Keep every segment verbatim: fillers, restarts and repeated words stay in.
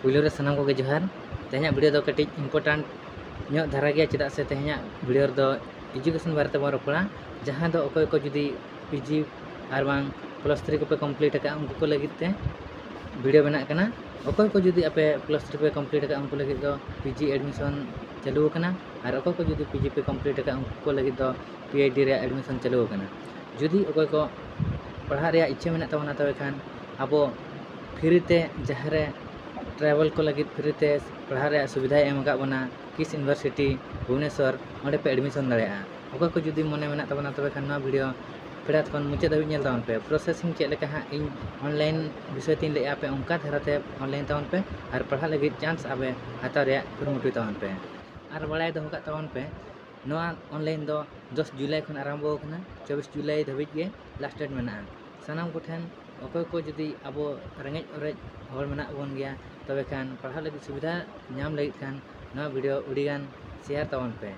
ᱯᱩᱭᱞᱩ ᱨᱮ ᱥᱟᱱᱟᱢ ᱠᱚᱜᱮ ᱡᱚᱦᱟᱨ᱾ ᱛᱮᱦᱮᱧᱟᱜ ᱵᱷᱤᱰᱤᱭᱳ ᱫᱚ ᱠᱟᱹᱴᱤᱡ ᱤᱢᱯᱚᱨᱴᱮᱱᱴ ᱧᱚᱜ ᱫᱷᱟᱨᱟ ᱜᱮᱭᱟ, ᱪᱮᱫᱟᱜ ᱥᱮ ᱛᱮᱦᱮᱧᱟᱜ ᱵᱷᱤᱰᱤᱭᱳ ᱨᱮᱫᱚ ᱮᱡᱩᱠᱮᱥᱚᱱ ᱵᱟᱨᱮ ᱛᱮᱵᱚᱱ ᱨᱚᱯᱚᱲᱟ, ᱡᱟᱦᱟᱸ ᱫᱚ ᱚᱠᱚᱭ ᱠᱚ ᱡᱩᱫᱤ ᱯᱤᱡᱤ ᱟᱨ ᱵᱟᱝ ᱯᱞᱟᱥ ᱛᱷᱨᱤ ᱠᱚᱯᱮ ᱠᱚᱢᱯᱞᱤᱴ ᱟᱠᱟᱫᱼᱟ, ᱩᱱᱠᱩ ᱠᱚ ᱞᱟᱹᱜᱤᱫ ᱛᱮ ᱵᱷᱤᱰᱤᱭᱳ ᱵᱮᱱᱟᱜ ᱠᱟᱱᱟ᱾ ᱚᱠᱚᱭ ᱠᱚ ᱡᱩᱫᱤ ᱟᱯᱮ ᱯᱞᱟᱥ ᱛᱷᱨᱤ ᱯᱮ ᱠᱚᱢᱯᱞᱤᱴ ᱟᱠᱟᱫᱼᱟ, ᱩᱱᱠᱩ ᱞᱟᱹᱜᱤᱫ ᱫᱚ ᱯᱤᱡᱤ ᱮᱰᱢᱤᱥᱚᱱ ᱪᱟᱹᱞᱩ ᱟᱠᱟᱱᱟ, ᱟᱨ ᱚᱠᱚᱭ ᱠᱚ ᱡᱩᱫᱤ ᱯᱤᱡᱤ ᱯᱮ ᱠᱚᱢᱯᱞᱤᱴ ᱟᱠᱟᱫᱼᱟ, ᱩᱱᱠᱩ ᱠᱚ ᱞᱟᱹᱜᱤᱫ ᱫᱚ ᱯᱤ ᱮᱭᱤᱪ ᱰᱤ ᱨᱮᱭᱟᱜ ᱮᱰᱢᱤᱥᱚᱱ ᱪᱟᱹᱞᱩ ᱟᱠᱟᱱᱟ᱾ ᱡᱩᱫᱤ ᱚᱠᱚᱭ ᱠᱚ ᱯᱟᱲᱦᱟᱜ ᱨᱮᱭᱟᱜ ᱤᱪᱪᱷᱟᱹ ᱢᱮᱱᱟᱜ ᱛᱟᱵᱚᱱᱟ, ᱛᱚᱵᱮ ᱠᱷᱟᱱ ᱟᱵᱚ ᱯᱷᱨᱤ ᱛᱮ ᱡᱟᱦᱟᱸ ᱨᱮ ᱴᱨᱟᱭᱵᱟᱞ ᱠᱚ ᱞᱟᱹᱜᱤᱫ ᱯᱷᱨᱤ ᱛᱮ ᱯᱟᱲᱦᱟᱜ ᱨᱮᱭᱟᱜ ᱥᱩᱵᱤᱫᱷᱟᱭ ᱮᱢ ᱟᱠᱟᱫ ᱵᱚᱱᱟ, ᱠᱤᱥ ᱤᱭᱩᱱᱤᱵᱷᱟᱨᱥᱤᱴᱤ ᱵᱷᱩᱵᱽᱱᱮᱥᱚᱨ, ᱚᱸᱰᱮ ᱯᱮ ᱮᱰᱢᱤᱥᱚᱱ ᱫᱟᱲᱮᱭᱟᱜᱼᱟ᱾ ᱚᱠᱚᱭ ᱠᱚ ᱡᱩᱫᱤ ᱢᱚᱱᱮ ᱢᱮᱱᱟᱜ ᱛᱟᱵᱚᱱᱟ, ᱛᱚᱵᱮ ᱠᱷᱟᱱ ᱱᱚᱣᱟ ᱵᱷᱤᱰᱤᱭᱳ ᱯᱷᱮᱰᱟᱛ ᱠᱷᱚᱱ ᱢᱩᱪᱟᱹᱫ ᱫᱷᱟᱹᱵᱤᱡ ᱧᱮᱞ ᱛᱟᱵᱚᱱ ᱯᱮ᱾ ᱯᱨᱚᱥᱮᱥᱤᱝ ᱪᱮᱫ ᱞᱮᱠᱟ ᱦᱟᱸᱜ ᱤᱧ ᱚᱱᱞᱟᱭᱤᱱ ᱵᱤᱥᱚᱭ ᱛᱤᱧ ᱞᱟᱹᱭᱮᱫᱼᱟ, ᱟᱯᱮ ᱚᱱᱠᱟ ᱫᱷᱟᱨᱟᱛᱮ ᱚᱱᱞᱟᱭᱤᱱ ᱛᱟᱵᱚᱱ ᱯᱮ ᱟᱨ ᱯᱟᱲᱦᱟᱜ ᱞᱟᱹᱜᱤᱫ ᱪᱟᱱᱥ ᱟᱯᱮ ᱦᱟᱛᱟᱣ ᱨᱮᱭᱟᱜ ᱠᱩᱨᱩᱢᱩᱴᱩᱭ ᱛᱟᱵᱚᱱ ᱯᱮ᱾ ᱟᱨ ᱵᱟᱲᱟᱭ ᱫᱚᱦᱚ ᱠᱟᱜ ᱛᱟᱵᱚᱱ ᱯᱮ, ᱱᱚᱣᱟ ᱚᱱᱞᱟᱭᱤᱱ ᱫᱚ ᱫᱚᱥ ᱡᱩᱞᱟᱭ ᱠᱷᱚᱱ ᱟᱨᱟᱢᱵᱚ ᱟᱠᱟᱱᱟ, ᱪᱚᱵᱵᱤᱥ ᱡᱩᱞᱟᱭ ᱫᱷᱟᱹᱵᱤᱡ ᱜᱮ ᱞᱟᱥᱴ ᱰᱮᱴ ᱢᱮᱱᱟᱜᱼᱟ᱾ ᱥᱟᱱᱟᱢ ᱠᱚᱴᱷᱮᱱ, ᱚᱠᱚᱭ ᱠᱚ ᱡᱩᱫᱤ ᱟᱵᱚ ᱨᱮᱸᱜᱮᱡ ᱚᱨᱮᱡ ᱦᱚᱲ ᱢᱮᱱᱟᱜ ᱵᱚᱱ ᱜᱮᱭᱟ, ᱛᱚᱵᱮ ᱠᱷᱟᱱ ᱯᱟᱲᱦᱟᱜ ᱞᱟᱹᱜᱤᱫ ᱥᱩᱵᱤᱫᱷᱟ ᱧᱟᱢ ᱞᱟᱹᱜᱤᱫ ᱠᱷᱟᱱ ᱱᱚᱣᱟ ᱵᱷᱤᱰᱤᱭᱳ ᱟᱹᱰᱤᱜᱟᱱ ᱥᱮᱭᱟᱨ ᱛᱟᱵᱚᱱ ᱯᱮ᱾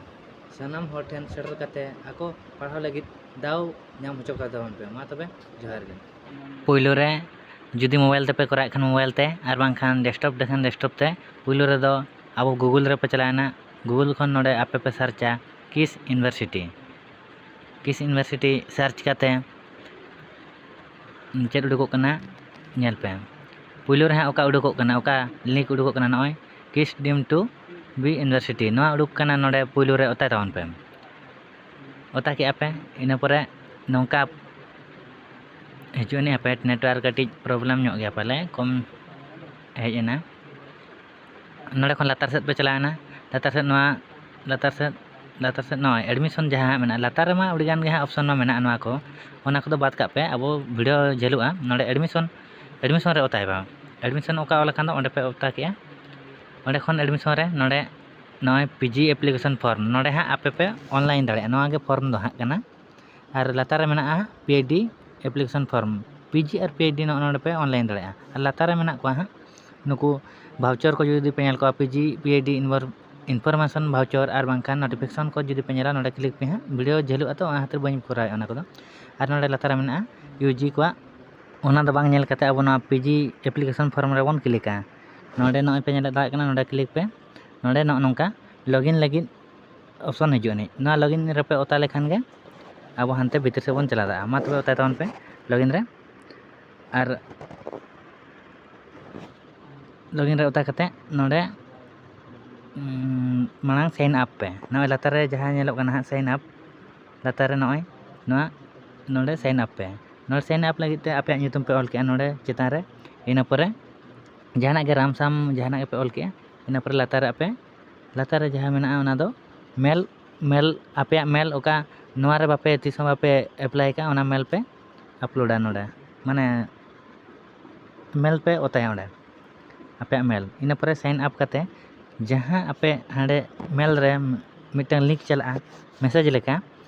ᱥᱟᱱᱟᱢ ᱦᱚᱲ ᱴᱷᱮᱱ ᱥᱮᱴᱮᱨ ᱠᱟᱛᱮ ᱟᱠᱚ ᱯᱟᱲᱦᱟᱣ ᱞᱟᱹᱜᱤᱫ ᱫᱟᱣ ᱧᱟᱢ ᱦᱚᱪᱚ ᱠᱟᱛᱟᱵᱚᱱ ᱯᱮ᱾ ᱢᱟ ᱛᱚᱵᱮ, ᱡᱚᱦᱟᱨ ᱜᱮ᱾ ᱯᱳᱭᱞᱳ ᱨᱮ ᱡᱩᱫᱤ ᱢᱳᱵᱟᱭᱤᱞ ᱛᱮᱯᱮ ᱠᱚᱨᱟᱣᱮᱫ ᱠᱷᱟᱱ ᱢᱳᱵᱟᱭᱤᱞ ᱛᱮ, ᱟᱨ ᱵᱟᱝᱠᱷᱟᱱ ᱰᱮᱥᱠᱴᱚᱯ ᱛᱮᱠᱷᱟᱱ ᱰᱮᱥᱠᱴᱚᱯ ᱛᱮ᱾ ᱯᱳᱭᱞᱳ ᱨᱮᱫᱚ ᱟᱵᱚ ᱜᱩᱜᱩᱞ ᱨᱮᱯᱮ ᱪᱟᱞᱟᱣᱮᱱᱟ, ᱜᱩᱜᱩᱞ ᱠᱷᱚᱱ ᱱᱚᱰᱮ ᱟᱯᱮ ᱯᱮ ᱥᱟᱨᱪᱟ ᱠᱤᱥ ᱤᱭᱩᱱᱤᱵᱷᱟᱨᱥᱤᱴᱤ᱾ ᱠᱤᱥ ᱤᱭᱩᱱᱤᱵᱷᱟᱨᱥᱤᱴᱤ ᱥᱟᱨᱪ ᱠᱟᱛᱮ ᱪᱮᱫ ᱩᱰᱩᱠᱚᱜ ᱠᱟᱱᱟ ᱧᱮᱞ ᱯᱮ᱾ ᱯᱳᱭᱞᱳ ᱨᱮ ᱦᱟᱸᱜ ᱚᱠᱟ ᱩᱰᱩᱠᱚᱜ ᱠᱟᱱᱟ, ᱚᱠᱟ ᱞᱤᱝᱠ ᱩᱰᱩᱠᱚᱜ ᱠᱟᱱᱟ, ᱱᱚᱜᱼᱚᱭ ᱠᱤᱥ ᱰᱤᱢ ᱴᱩ ᱵᱤ ᱤᱭᱩᱱᱤᱵᱷᱟᱨᱥᱤᱴᱤ, ᱱᱚᱣᱟ ᱩᱰᱩᱠ ᱠᱟᱱᱟ᱾ ᱱᱚᱰᱮ ᱯᱳᱭᱞᱳ ᱨᱮ ᱚᱛᱟ ᱛᱟᱵᱚᱱ ᱯᱮ, ᱚᱛᱟ ᱠᱮᱜᱼᱟ ᱯᱮ᱾ ᱤᱱᱟᱹ ᱯᱚᱨᱮ ᱱᱚᱝᱠᱟ ᱦᱤᱡᱩᱜ ᱟᱹᱱᱤᱡ, ᱦᱟᱯᱮ, ᱱᱮᱴᱣᱟᱨᱠ ᱠᱟᱹᱴᱤᱡ ᱯᱨᱚᱵᱞᱮᱢ ᱧᱚᱜ ᱜᱮᱭᱟ ᱯᱟᱞᱮ, ᱠᱚᱢ ᱦᱮᱡ ᱮᱱᱟ᱾ ᱱᱚᱰᱮ ᱠᱷᱚᱱ ᱞᱟᱛᱟᱨ ᱥᱮᱫ ᱯᱮ ᱪᱟᱞᱟᱣᱮᱱᱟ, ᱞᱟᱛᱟᱨ ᱥᱮᱫ, ᱱᱚᱣᱟ ᱞᱟᱛᱟᱨ ᱥᱮᱫ, ᱞᱟᱛᱟᱨ ᱥᱮᱫ ᱱᱚᱜᱼᱚᱭ ᱮᱰᱢᱤᱥᱚᱱ ᱡᱟᱦᱟᱸ ᱢᱮᱱᱟᱜᱼᱟ, ᱞᱟᱛᱟᱨ ᱨᱮᱢᱟ ᱟᱹᱰᱤᱜᱟᱱ ᱜᱮ ᱦᱟᱸᱜ ᱚᱯᱥᱚᱱ ᱢᱟ ᱢᱮᱱᱟᱜᱼᱟ ᱱᱚᱣᱟ ᱠᱚ, ᱚᱱᱟ ᱠᱚᱫᱚ ᱵᱟᱫ ᱠᱟᱜ ᱯᱮ, ᱟᱵᱚ ᱵᱷᱤᱰᱤᱭᱳ ᱡᱷᱟᱹᱞᱩᱜᱼᱟ᱾ ᱱᱚᱰᱮ ᱮᱰᱢᱤᱥᱚᱱ, ᱮᱰᱢᱤᱥᱚᱱ ᱨᱮ ᱚᱛᱟᱭ ᱯᱮ᱾ ᱮᱰᱢᱤᱥᱚᱱ ᱚᱠᱟ ᱚᱞ ᱟᱠᱟᱱ ᱫᱚ ᱚᱸᱰᱮ ᱯᱮ ᱚᱛᱟ ᱠᱮᱜᱼᱟ᱾ ᱚᱸᱰᱮ ᱠᱷᱚᱱ ᱮᱰᱢᱤᱥᱚᱱ ᱨᱮ ᱱᱚᱰᱮ ᱱᱚᱜᱼᱚᱭ ᱯᱤ ᱡᱤ ᱮᱯᱞᱤᱠᱮᱥᱚᱱ ᱯᱷᱚᱨᱢ, ᱱᱚᱰᱮ ᱦᱟᱸᱜ ᱟᱯᱮ ᱯᱮ ᱚᱱᱞᱟᱭᱤᱱ ᱫᱟᱲᱮᱭᱟᱜᱼᱟ᱾ ᱱᱚᱣᱟ ᱜᱮ ᱯᱷᱚᱨᱢ ᱫᱚ ᱦᱟᱸᱜ ᱠᱟᱱᱟ᱾ ᱟᱨ ᱞᱟᱛᱟᱨ ᱨᱮ ᱢᱮᱱᱟᱜᱼᱟ P H D application form, P G ᱟᱨ ᱯᱤ ᱮᱭᱤᱪ ᱰᱤ ᱱᱚᱜᱼᱚ ᱱᱚᱰᱮ ᱯᱮ ᱚᱱᱞᱟᱭᱤᱱ ᱫᱟᱲᱮᱭᱟᱜᱼᱟ᱾ ᱟᱨ ᱞᱟᱛᱟᱨ ᱨᱮ ᱢᱮᱱᱟᱜ ᱠᱚᱣᱟ ᱦᱟᱸᱜ ᱱᱩᱠᱩ ᱵᱷᱟᱣᱪᱟᱨ ᱠᱚ ᱡᱩᱫᱤ ᱯᱮ ᱧᱮᱞ ᱠᱚᱣᱟ, P G, P H D information ᱵᱷᱟᱣᱪᱟᱨ ᱟᱨ ᱵᱟᱝᱠᱷᱟᱱ ᱱᱳᱴᱤᱯᱷᱤᱠᱮᱥᱚᱱ ᱠᱚ ᱡᱩᱫᱤ ᱯᱮ ᱧᱮᱞᱟ, ᱱᱚᱰᱮ ᱠᱞᱤᱠ ᱯᱮ ᱦᱟᱸᱜ, ᱵᱷᱤᱰᱤᱭᱳ ᱡᱷᱟᱹᱞᱩᱜᱼᱟ ᱛᱚ, ᱚᱱᱟ ᱠᱷᱟᱹᱛᱤᱨ ᱵᱟᱹᱧ ᱠᱚᱨᱟᱣᱮᱫᱼᱟ ᱚᱱᱟ ᱠᱚᱫᱚ᱾ ᱟᱨ ᱱᱚᱰᱮ ᱞᱟᱛᱟᱨ ᱨᱮ ᱢᱮᱱᱟᱜᱼᱟ ᱤᱭᱩ ᱡᱤ ᱠᱚᱣᱟᱜ, ᱚᱱᱟ ᱫᱚ ᱵᱟᱝ ᱧᱮᱞ ᱠᱟᱛᱮ ᱟᱵᱚ ᱱᱚᱣᱟ ᱯᱤ ᱡᱤ ᱮᱯᱞᱤᱠᱮᱥᱚᱱ ᱯᱷᱚᱨᱢ ᱨᱮᱵᱚᱱ ᱠᱞᱤᱠᱟ᱾ ᱱᱚᱰᱮ ᱱᱚᱜᱼᱚᱭ ᱯᱮ ᱧᱮᱞ ᱫᱟᱲᱮᱭᱟᱜ ᱠᱟᱱᱟ, ᱱᱚᱰᱮ ᱠᱞᱤᱠ ᱯᱮ᱾ ᱱᱚᱰᱮ ᱱᱚᱜᱼᱚ ᱱᱚᱝᱠᱟ ᱞᱚᱜᱤᱱ ᱞᱟᱹᱜᱤᱫ ᱚᱯᱥᱚᱱ ᱦᱤᱡᱩᱜ ᱟᱹᱱᱤᱡ᱾ ᱱᱚᱣᱟ ᱞᱚᱜᱤᱱ ᱨᱮᱯᱮ ᱚᱛᱟ ᱞᱮᱠᱷᱟᱱ ᱜᱮ ᱟᱵᱚ ᱦᱟᱱᱛᱮ ᱵᱷᱤᱛᱤᱨ ᱥᱮᱫ ᱵᱚᱱ ᱪᱟᱞᱟᱣ ᱫᱟᱲᱮᱭᱟᱜᱼᱟ᱾ ᱢᱟ ᱛᱚᱵᱮ ᱚᱛᱟᱭ ᱛᱟᱵᱚᱱ ᱯᱮ ᱞᱚᱜᱤᱱ ᱨᱮ᱾ ᱟᱨ ᱞᱚᱜᱤᱱ ᱨᱮ ᱚᱛᱟ ᱠᱟᱛᱮᱫ ᱱᱚᱰᱮ ᱢᱟᱲᱟᱝ ᱥᱟᱭᱤᱱ ᱟᱯ ᱯᱮ᱾ ᱱᱚᱜᱼᱚᱭ ᱞᱟᱛᱟᱨ ᱨᱮ ᱡᱟᱦᱟᱸ ᱧᱮᱞᱚᱜ ᱠᱟᱱᱟ ᱦᱟᱸᱜ ᱥᱟᱭᱤᱱ ᱟᱯ, ᱞᱟᱛᱟᱨ ᱨᱮ ᱱᱚᱜᱼᱚᱭ ᱱᱚᱣᱟ ᱱᱚᱰᱮ ᱥᱟᱭᱤᱱ ᱟᱯ ᱯᱮ᱾ ᱱᱚᱰᱮ ᱥᱟᱭᱤᱱ ᱟᱯ ᱞᱟᱹᱜᱤᱫ ᱛᱮ ᱟᱯᱮᱭᱟᱜ ᱧᱩᱛᱩᱢ ᱯᱮ ᱚᱞ ᱠᱮᱜᱼᱟ ᱱᱚᱰᱮ ᱪᱮᱛᱟᱱ ᱨᱮ᱾ ᱤᱱᱟᱹ ᱯᱚᱨᱮ ᱡᱟᱦᱟᱱᱟᱜ ᱜᱮ ᱨᱟᱢ ᱥᱟᱢ ᱡᱟᱦᱟᱱᱟᱜ ᱜᱮᱯᱮ ᱚᱞ ᱠᱮᱜᱼᱟ, ᱤᱱᱟᱹ ᱯᱚᱨᱮ ᱞᱟᱛᱟᱨ ᱨᱮ ᱟᱯᱮ ᱞᱟᱛᱟᱨ ᱨᱮ ᱡᱟᱦᱟᱸ ᱢᱮᱱᱟᱜᱼᱟ ᱚᱱᱟ ᱫᱚ ᱢᱮᱞ, ᱢᱮᱞ ᱟᱯᱮᱭᱟᱜ ᱢᱮᱞ ᱚᱠᱟ ᱱᱚᱣᱟ ᱨᱮ ᱵᱟᱯᱮ ᱛᱤᱥ ᱦᱚᱸ ᱵᱟᱯᱮ ᱮᱯᱞᱟᱭ ᱠᱟᱜᱼᱟ, ᱚᱱᱟ ᱢᱮᱞ ᱯᱮ ᱟᱯᱞᱳᱰᱟ ᱱᱚᱰᱮ, ᱢᱟᱱᱮ ᱢᱮᱞ ᱯᱮ ᱚᱛᱟᱭᱟ ᱚᱸᱰᱮ ᱟᱯᱮᱭᱟᱜ ᱢᱮᱞ᱾ ᱤᱱᱟᱹ ᱯᱚᱨᱮ ᱥᱟᱭᱤᱱ ᱟᱯ ᱠᱟᱛᱮ ᱡᱟᱦᱟᱸ ᱟᱯᱮ ᱦᱟᱸᱰᱮ ᱢᱮᱞ ᱨᱮ ᱢᱤᱫᱴᱟᱝ ᱞᱤᱝᱠ ᱪᱟᱞᱟᱜᱼᱟ ᱢᱮᱥᱮᱡᱽ ᱞᱮᱠᱟ,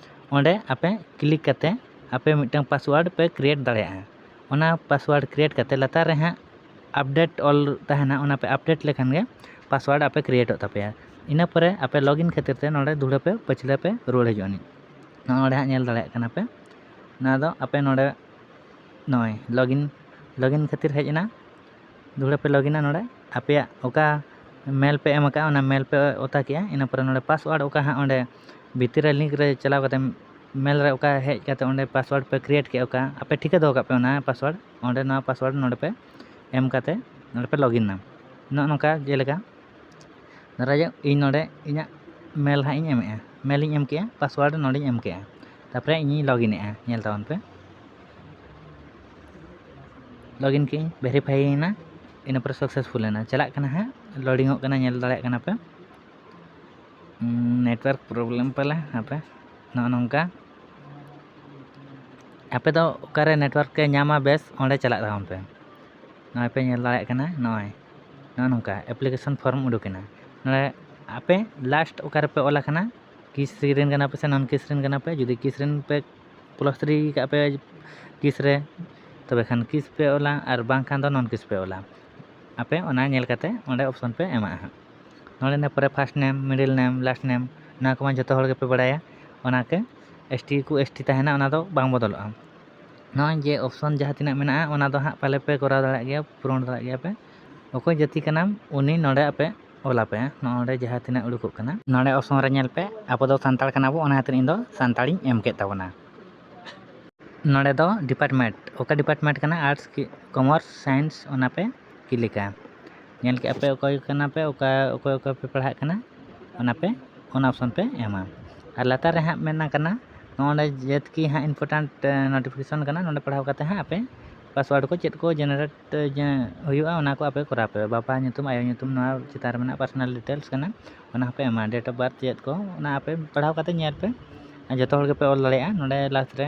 ᱚᱸᱰᱮ ᱟᱯᱮ ᱠᱞᱤᱠ ᱠᱟᱛᱮ ᱟᱯᱮ ᱢᱤᱫᱴᱟᱝ ᱯᱟᱥᱣᱟᱨᱰ ᱯᱮ ᱠᱨᱤᱭᱮᱴ ᱫᱟᱲᱮᱭᱟᱜᱼᱟ᱾ ᱚᱱᱟ ᱯᱟᱥᱣᱟᱨᱰ ᱠᱨᱤᱭᱮᱴ ᱠᱟᱛᱮ ᱞᱟᱛᱟᱨ ᱨᱮ ᱦᱟᱸᱜ ᱟᱯᱰᱮᱴ ᱚᱞ ᱛᱟᱦᱮᱱᱟ, ᱚᱱᱟ ᱯᱮ ᱟᱯᱰᱮᱴ ᱞᱮᱠᱷᱟᱱ ᱜᱮ ᱯᱟᱥᱣᱟᱨᱰ ᱟᱯᱮ ᱠᱨᱤᱭᱮᱴᱚᱜ ᱛᱟᱯᱮᱭᱟ᱾ ᱤᱱᱟᱹ ᱯᱚᱨᱮ ᱟᱯᱮ ᱞᱚᱜᱤᱱ ᱠᱷᱟᱹᱛᱤᱨ ᱛᱮ ᱱᱚᱰᱮ ᱫᱷᱩᱲᱟᱹ ᱯᱮ ᱯᱟᱹᱪᱷᱞᱟᱹ ᱯᱮ ᱨᱩᱣᱟᱹᱲ ᱦᱤᱡᱩᱜ ᱟᱹᱱᱤᱡ᱾ ᱱᱚᱜᱼᱚ ᱱᱚᱰᱮ ᱦᱟᱸᱜ ᱧᱮᱞ ᱫᱟᱲᱮᱭᱟᱜ ᱠᱟᱱᱟ ᱯᱮ, ᱱᱚᱣᱟ ᱫᱚ ᱟᱯᱮ ᱱᱚᱰᱮ ᱱᱚᱜᱼᱚᱭ ᱞᱚᱜᱤᱱ, ᱞᱚᱜᱤᱱ ᱠᱷᱟᱹᱛᱤᱨ ᱦᱮᱡ ᱮᱱᱟ, ᱫᱷᱩᱲᱟᱹ ᱯᱮ ᱞᱚᱜᱤᱱᱟ ᱱᱚᱰᱮ ᱟᱯᱮᱭᱟᱜ ᱚᱠᱟ ᱢᱮᱞ ᱯᱮ ᱮᱢ ᱟᱠᱟᱫᱼᱟ, ᱚᱱᱟ ᱢᱮᱞ ᱯᱮ ᱚᱛᱟ ᱠᱮᱜᱼᱟ᱾ ᱤᱱᱟᱹ ᱯᱚᱨᱮ ᱱᱚᱰᱮ ᱯᱟᱥᱣᱟᱨᱰ ᱚᱠᱟ ᱦᱟᱸᱜ ᱚᱸᱰᱮ ᱵᱷᱤᱛᱤᱨ ᱨᱮ ᱞᱤᱝᱠ ᱨᱮ ᱪᱟᱞᱟᱣ ᱠᱟᱛᱮ ᱢᱮᱞ ᱨᱮ ᱚᱠᱟ ᱦᱮᱡ ᱠᱟᱛᱮ ᱚᱸᱰᱮ ᱯᱟᱥᱣᱟᱨᱰ ᱯᱮ ᱠᱨᱤᱭᱮᱴ ᱠᱮᱜᱼᱟ, ᱚᱠᱟ ᱟᱯᱮ ᱴᱷᱤᱠᱟᱹ ᱫᱚᱦᱚ ᱠᱟᱜ ᱯᱮ ᱚᱱᱟ ᱯᱟᱥᱣᱟᱨᱰ, ᱚᱸᱰᱮ ᱱᱚᱣᱟ ᱯᱟᱥᱣᱟᱨᱰ ᱱᱚᱰᱮ ᱯᱮ ᱮᱢ ᱠᱟᱛᱮ ᱱᱚᱰᱮ ᱯᱮ ᱞᱚᱜᱤᱱᱟ᱾ ᱱᱚᱜᱼᱚ ᱱᱚᱝᱠᱟ ᱡᱮᱞᱮᱠᱟ ᱫᱷᱟᱨᱟ ᱡᱮ ᱤᱧ ᱱᱚᱰᱮ ᱤᱧᱟᱹᱜ ᱢᱮᱞ ᱦᱟᱸᱜ ᱤᱧ ᱮᱢᱮᱜᱼᱟ, ᱢᱮᱞ ᱤᱧ ᱮᱢ ᱠᱮᱜᱼᱟ, ᱯᱟᱥᱣᱟᱨᱰ ᱱᱚᱰᱮᱧ ᱮᱢ ᱠᱮᱜᱼᱟ, ᱛᱟᱨᱯᱚᱨᱮ ᱤᱧᱤᱧ ᱞᱚᱜᱤᱱᱮᱜᱼᱟ᱾ ᱧᱮᱞ ᱛᱟᱵᱚᱱ ᱯᱮ, ᱞᱚᱜᱤᱱ ᱠᱮᱜᱼᱟᱹᱧ, ᱵᱷᱮᱨᱤᱯᱷᱟᱭ ᱮᱱᱟ, ᱤᱱᱟᱹ ᱯᱚᱨᱮ ᱥᱟᱠᱥᱮᱥᱯᱷᱩᱞ ᱮᱱᱟ, ᱪᱟᱞᱟᱜ ᱠᱟᱱᱟ ᱦᱟᱸᱜ, ᱞᱳᱰᱤᱝᱚᱜ ᱠᱟᱱᱟ, ᱧᱮᱞ ᱫᱟᱲᱮᱭᱟᱜ ᱠᱟᱱᱟ ᱯᱮ᱾ ᱱᱮᱴᱣᱟᱨᱠ ᱯᱨᱚᱵᱞᱮᱢ ᱯᱟᱞᱮ, ᱦᱟᱯᱮ, ᱱᱚᱜᱼᱚ ᱱᱚᱝᱠᱟ᱾ ᱟᱯᱮ ᱫᱚ ᱚᱠᱟᱨᱮ ᱱᱮᱴᱣᱟᱨᱠ ᱮ ᱧᱟᱢᱟ ᱵᱮᱥ, ᱚᱸᱰᱮ ᱪᱟᱞᱟᱜ ᱛᱟᱵᱚᱱ ᱯᱮ᱾ ᱱᱚᱜᱼᱚᱭ ᱯᱮ ᱧᱮᱞ ᱫᱟᱲᱮᱭᱟᱜ ᱠᱟᱱᱟ, ᱱᱚᱜᱼᱚᱭ ᱱᱚᱜᱼᱚ ᱱᱚᱝᱠᱟ ᱮᱯᱞᱤᱠᱮᱥᱚᱱ ᱯᱷᱚᱨᱢ ᱩᱰᱩᱠ ᱮᱱᱟ᱾ ᱱᱚᱰᱮ ᱟᱯᱮ ᱞᱟᱥᱴ ᱚᱠᱟ ᱨᱮᱯᱮ ᱚᱞ ᱟᱠᱟᱱᱟ, ᱠᱤᱥ ᱨᱮᱱ ᱠᱟᱱᱟ ᱯᱮ ᱥᱮ ᱱᱚᱱ ᱠᱤᱥ ᱨᱮᱱ ᱠᱟᱱᱟ ᱯᱮ? ᱡᱩᱫᱤ ᱠᱤᱥ ᱨᱮᱱ ᱯᱮ ᱯᱞᱟᱥ ᱛᱷᱨᱤ ᱠᱟᱜ ᱯᱮ ᱠᱤᱥ ᱨᱮ, ᱛᱚᱵᱮ ᱠᱷᱟᱱ ᱠᱤᱥ ᱯᱮ ᱚᱞᱟ, ᱟᱨ ᱵᱟᱝᱠᱷᱟᱱ ᱫᱚ ᱱᱚᱱ ᱠᱤᱥ ᱯᱮ ᱚᱞᱟ᱾ ᱟᱯᱮ ᱚᱱᱟ ᱧᱮᱞ ᱠᱟᱛᱮ ᱚᱸᱰᱮ ᱚᱯᱥᱚᱱ ᱯᱮ ᱮᱢᱟᱜᱼᱟ ᱦᱟᱸᱜ᱾ ᱱᱚᱰᱮ ᱤᱱᱟᱹ ᱯᱚᱨᱮ ᱯᱷᱟᱥᱴ ᱱᱮᱢ, ᱢᱤᱰᱤᱞ ᱱᱮᱢ, ᱞᱟᱥᱴ ᱱᱮᱢ, ᱱᱚᱣᱟ ᱠᱚᱢᱟ ᱡᱚᱛᱚ ᱦᱚᱲ ᱜᱮᱯᱮ ᱵᱟᱲᱟᱭᱟ᱾ ᱚᱱᱟᱛᱮ ᱮᱥ ᱴᱤ ᱠᱚ ᱮᱥ ᱴᱤ ᱛᱟᱦᱮᱱᱟ, ᱚᱱᱟ ᱫᱚ ᱵᱟᱝ ᱵᱚᱫᱚᱞᱚᱜᱼᱟ᱾ ᱱᱚᱜᱼᱚᱭ ᱡᱮ ᱚᱯᱥᱚᱱ ᱡᱟᱦᱟᱸ ᱛᱤᱱᱟᱹᱜ ᱢᱮᱱᱟᱜᱼᱟ, ᱚᱱᱟ ᱫᱚ ᱦᱟᱸᱜ ᱯᱟᱞᱮ ᱯᱮ ᱠᱚᱨᱟᱣ ᱫᱟᱲᱮᱭᱟᱜ ᱜᱮᱭᱟ, ᱯᱩᱨᱚᱱ ᱫᱟᱲᱮᱭᱟᱜ ᱜᱮᱭᱟ ᱯᱮ᱾ ᱚᱠᱚᱭ ᱡᱟᱹᱛᱤ ᱠᱟᱱᱟᱢ, ᱩᱱᱤ ᱱᱚᱰᱮ ᱟᱯᱮ ᱚᱞ ᱟᱯᱮ, ᱱᱚᱜᱼᱚ ᱱᱚᱰᱮ ᱡᱟᱦᱟᱸ ᱛᱤᱱᱟᱹᱜ ᱩᱰᱩᱠᱚᱜ ᱠᱟᱱᱟ᱾ ᱱᱚᱰᱮ ᱚᱯᱥᱚᱱ ᱨᱮ ᱧᱮᱞ ᱯᱮ, ᱟᱵᱚ ᱫᱚ ᱥᱟᱱᱛᱟᱲ ᱠᱟᱱᱟ ᱵᱚ, ᱚᱱᱟ ᱠᱷᱟᱹᱛᱤᱨ ᱤᱧ ᱫᱚ ᱥᱟᱱᱛᱟᱲᱤᱧ ᱮᱢ ᱠᱮᱫ ᱛᱟᱵᱚᱱᱟ᱾ ᱱᱚᱰᱮ ᱫᱚ ᱰᱤᱯᱟᱨᱴᱢᱮᱱᱴ, ᱚᱠᱟ ᱰᱤᱯᱟᱨᱴᱢᱮᱱᱴ ᱠᱟᱱᱟ, ᱟᱨᱴᱥ ᱠᱤ ᱠᱚᱢᱟᱨᱥ, ᱥᱟᱭᱮᱱᱥ, ᱚᱱᱟ ᱯᱮ ᱠᱞᱤᱠᱟ᱾ ᱧᱮᱞ ᱠᱮᱜᱼᱟ ᱯᱮ ᱚᱠᱚᱭ ᱠᱟᱱᱟ ᱯᱮ, ᱚᱠᱟ, ᱚᱠᱚᱭ ᱚᱠᱚᱭ ᱯᱮ ᱯᱟᱲᱦᱟᱜ ᱠᱟᱱᱟ, ᱚᱱᱟ ᱯᱮ, ᱚᱱᱟ ᱚᱯᱥᱚᱱ ᱯᱮ ᱮᱢᱟ᱾ ᱟᱨ ᱞᱟᱛᱟᱨ ᱨᱮ ᱦᱟᱸᱜ ᱢᱮᱱ ᱠᱟᱱᱟ, ᱱᱚᱜᱼᱚ ᱱᱚᱰᱮ ᱡᱮᱛ ᱠᱤ ᱦᱟᱸᱜ ᱤᱢᱯᱚᱨᱴᱮᱱᱴ ᱱᱳᱴᱤᱯᱷᱤᱠᱮᱥᱚᱱ ᱠᱟᱱᱟ, ᱱᱚᱰᱮ ᱯᱟᱲᱦᱟᱣ ᱠᱟᱛᱮ ᱦᱟᱸᱜ ᱟᱯᱮ ᱯᱟᱥᱣᱟᱨᱰ ᱠᱚ ᱪᱮᱫ ᱠᱚ ᱡᱮᱱᱟᱨᱮᱴ ᱦᱩᱭᱩᱜᱼᱟ, ᱚᱱᱟ ᱠᱚ ᱟᱯᱮ ᱠᱚᱨᱟᱣ ᱯᱮ᱾ ᱵᱟᱵᱟ ᱧᱩᱛᱩᱢ, ᱟᱭᱳ ᱧᱩᱛᱩᱢ, ᱱᱚᱣᱟ ᱪᱮᱛᱟᱱ ᱨᱮ ᱢᱮᱱᱟᱜᱼᱟ ᱯᱟᱨᱥᱚᱱᱟᱞ ᱰᱤᱴᱮᱞᱥ ᱠᱟᱱᱟ, ᱚᱱᱟ ᱦᱚᱸᱯᱮ ᱮᱢᱟ᱾ ᱰᱮᱴ ᱚᱯᱷ ᱵᱟᱨᱛᱷ ᱪᱮᱫ ᱠᱚ, ᱚᱱᱟ ᱟᱯᱮ ᱯᱟᱲᱦᱟᱣ ᱠᱟᱛᱮ ᱧᱮᱞ ᱯᱮ, ᱟᱨ ᱡᱚᱛᱚ ᱦᱚᱲ ᱜᱮᱯᱮ ᱚᱞ ᱫᱟᱲᱮᱭᱟᱜᱼᱟ᱾ ᱱᱚᱰᱮ ᱞᱟᱥᱴ ᱨᱮ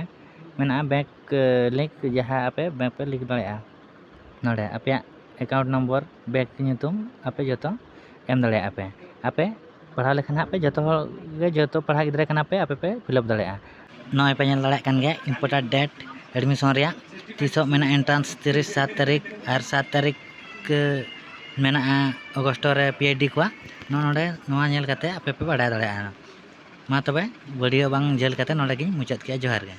ᱢᱮᱱᱟᱜᱼᱟ ᱵᱮᱝᱠ ᱞᱤᱝᱠ, ᱡᱟᱦᱟᱸ ᱟᱯᱮ ᱵᱮᱝᱠ ᱯᱮ ᱞᱤᱝᱠ ᱫᱟᱲᱮᱭᱟᱜᱼᱟ᱾ ᱱᱚᱰᱮ ᱟᱯᱮᱭᱟᱜ ᱮᱠᱟᱣᱩᱱᱴ ᱱᱚᱢᱵᱚᱨ, ᱵᱮᱝᱠ ᱧᱩᱛᱩᱢ ᱟᱯᱮ ᱡᱚᱛᱚ ᱮᱢ ᱫᱟᱲᱮᱭᱟᱜᱼᱟ ᱯᱮ᱾ ᱟᱯᱮ ᱯᱟᱲᱦᱟᱣ ᱞᱮᱠᱷᱟᱱ ᱦᱟᱸᱜ ᱯᱮ ᱡᱚᱛᱚ ᱦᱚᱲ ᱜᱮ, ᱡᱚᱛᱚ ᱯᱟᱲᱦᱟᱜ ᱜᱤᱫᱽᱨᱟᱹ ᱠᱟᱱᱟ ᱯᱮ, ᱟᱯᱮ ᱯᱮ ᱯᱷᱤᱞᱟᱯ ᱫᱟᱲᱮᱭᱟᱜᱼᱟ᱾ ᱱᱚᱜᱼᱚᱭ ᱯᱮ ᱧᱮᱞ ᱫᱟᱲᱮᱭᱟᱜ ᱠᱟᱱ ᱜᱮᱭᱟ ᱤᱢᱯᱚᱨᱴᱮᱱᱴ ᱰᱮᱴ ᱮᱰᱢᱤᱥᱚᱱ ᱨᱮᱭᱟᱜ, ᱛᱤᱥᱚᱜ ᱢᱮᱱᱟᱜᱼᱟ ᱮᱱᱴᱨᱟᱱᱥ, ᱛᱤᱨᱤᱥ ᱥᱟᱛ ᱛᱟᱹᱨᱤᱠᱷ, ᱟᱨ ᱥᱟᱛ ᱛᱟᱹᱨᱤᱠᱷ ᱢᱮᱱᱟᱜᱼᱟ ᱚᱜᱚᱥᱴ ᱨᱮ ᱯᱤ ᱮᱭᱤᱪ ᱰᱤ ᱠᱚᱣᱟᱜ᱾ ᱱᱚᱜᱼᱚ ᱱᱚᱰᱮ ᱱᱚᱣᱟ ᱧᱮᱞ ᱠᱟᱛᱮ ᱟᱯᱮ ᱯᱮ ᱵᱟᱲᱟᱭ ᱫᱟᱲᱮᱭᱟᱜᱼᱟ᱾ ᱢᱟ ᱛᱚᱵᱮ, ᱵᱷᱤᱰᱤᱭᱳ ᱵᱟᱝ ᱡᱷᱟᱹᱞ ᱠᱟᱛᱮ ᱱᱚᱰᱮ ᱜᱤᱧ ᱢᱩᱪᱟᱹᱫ ᱠᱮᱜᱼᱟ᱾ ᱡᱚᱦᱟᱨ ᱜᱮ᱾